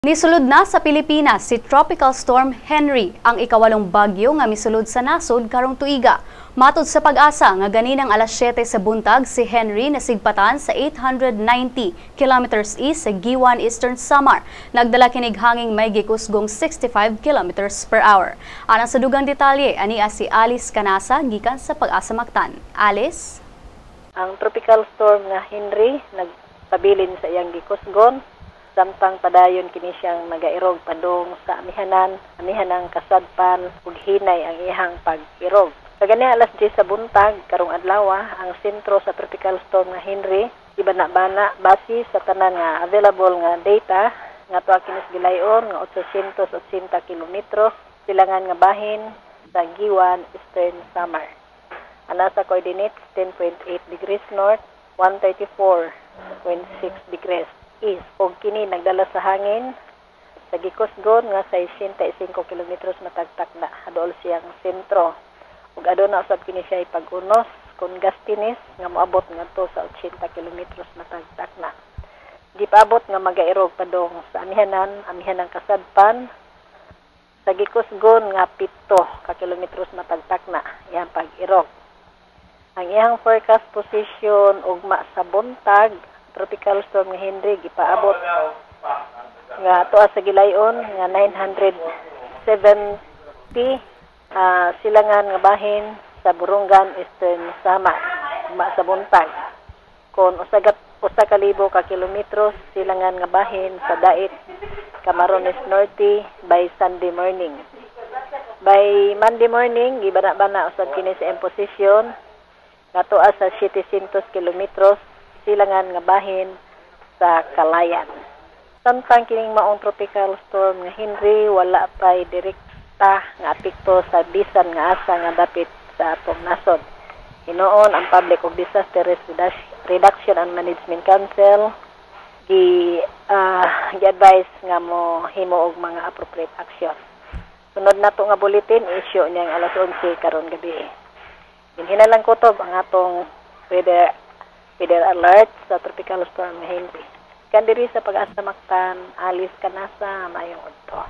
Nisulod na sa Pilipinas si Tropical Storm Henry, ang ikawalong bagyo nga misulod sa nasod karong tuiga. Matod sa PAGASA nga ganinang alas 7 sa buntag, si Henry nasigpatan sa 890 kilometers east sa Guiuan, Eastern Samar. Nagdala kinig hanging may gikusgong 65 kilometers per hour. Alang sa dugang detalye, ania si Alice Canasa gikan sa PAGASA Mactan. Alice? Ang tropical storm nga Henry nagpabilin sa iyang gikusgon samtang padayon kini siyang nagairog padung sa amihanan, amihanang kasadpan ug hinay ang iyang pag-irog. Kagani alas 10 sa buntag karong adlaw, ang sentro sa tropical storm nga Henry gibana-bana base sa tanan nga available nga data nga tuwa kini gilayon nga 880 kilometros silangan nga bahin sa Guiuan, Eastern Samar. Ana sa coordinates 10.8 degrees north, 134.6 degrees east ug kini nagdala sa hangin sa gikusgon nga 65 kilometros matag takna hadool siyang sentro ug aduna usab kini siya pag-unos kun gustiness nga moabot ngadto sa 80 kilometros matag takna. Gipaabot nga magairog padong sa amihanan, amihanang kasadpan sa gikusgon nga 7 ka kilometros matag takna iyang pag-irog. Ang iyang forecast position ugma sa buntag, tropical storm nga Henry gipaabot nga tuwa sa gilayon nga 970 silangan nga bahin sa Borongan, Eastern Samar ugma sa buntag, kon 1,000 ka kilometros silangan nga bahin sa Dait, Camarines Norte by Sunday morning. By Monday morning, gibana-bana usab kini sa position nga tuwa sa 700 kilometros silangan nga bahin sa Calayan. Samtang kining maong tropical storm nga Henry wala pay direkta nga apekto sa bisan nga asa nga dapit sa atong nasod. Hinuon ang Public ug Disaster Risk Reduction and Management Council gi gi-advise nga mo himo og mga appropriate action. Sunod nato nga bulletin issue niyang alas 11 karon gabi. Dinhi na lang kutob ang atong weather alert sa tropical storm Henry. Kan diri sa PAGASA Mactan, Alice Canasa, maayong udto.